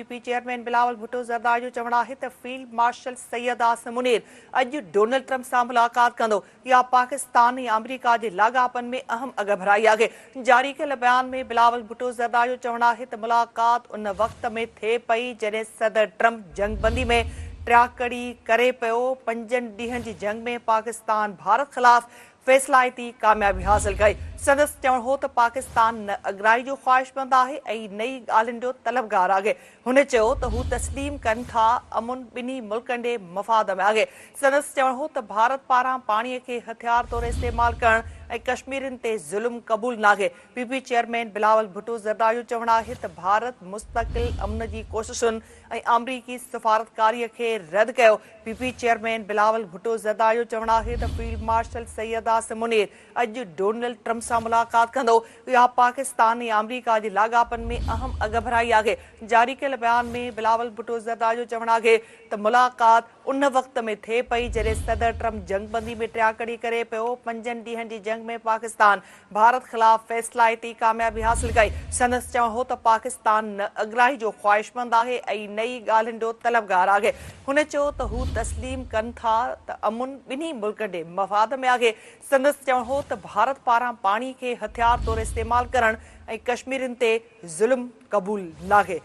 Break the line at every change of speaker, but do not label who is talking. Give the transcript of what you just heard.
P P chairman Bilawal Bhutto Zardari جو چوڻ آهي ته فيلڊ مارشل سيد عاصم منير اڄ ڊونلڊ ٽرمپ سان ملاقات ڪندو، اها پاڪستان ۽ آمريڪا جي لاڳاپن ۾ اهم اڳڀرائي آهي. جاري ڪيل بيان ۾ بلاول ڀٽو زرداري جو چوڻ آهي ته ملاقات ان وقت ۾ ٿئي پئي جڏهن صدر ٽرمپ جنگ بندي ۾ ٽياڪڙي ڪري پيو، پنجن ڏينهن جي جنگ ۾ پاڪستان ڀارت خلاف فيصلائتي ڪاميابي حاصل ڪئي. سندس چوڻ هو ته پاڪستان نه اڳرائي جو خواهشمند آهي ۽ نه ئي ڳالهين جو طلبگار آهي. هن چيو ته هو تسليم ڪن ٿا امن ٻنهي ملڪن جي مفاد ۾ آهي. سندس چوڻ هو ته ڀارت پاران پاڻي کي هٿيار طور استعمال ڪرڻ ۽ ڪشميرين تي ظلم قبول ناهي. P P chairman Bilawal Bhutto Zardari جو چوڻ آهي ته ڀارت مستقل امن جي ڪوششن ۽ آمريڪي سفارتڪاري کي رد ڪيو. P P chairman Bilawal Bhutto Zardari جو چوڻ آهي ته فيلڊ مارشل سيد عاصم منير اڄ ڊونلڊ ٽرمپ سان ملاقات ڪندو، اها پاڪستان ۽ آمريڪا جي لاڳاپن ۾ اهم اڳڀرائي آهي. جاري ڪيل بيان ۾ بلاول ڀٽو زرداري جو چوڻ آهي ته ملاقات ان وقت ۾ ٿئي پئي جڏهن صدر ٽرمپ جنگ بندي ۾ ٽياڪڙي ڪري پيو، پنجن ڏينهن جي جنگ ۾ پاڪستان ڀارت خلاف فيصلائتي ڪاميابي حاصل ڪئي. سندس چوڻ هو ته پاڪستان نه اڳرائي جو خواهشمند آهي ۽ نه ئي ڳالهين جو طلبگار آهي. هن چيو ته هو تسليم ڪن ٿا ته امن ٻنهي ملڪن جي مفاد ۾ آهي. سندس چوڻ هو ته ڀارت پاران پاڻي کي هٿيار طور استعمال ڪرڻ ۽ ڪشميرين تي ظلم قبول ناهي.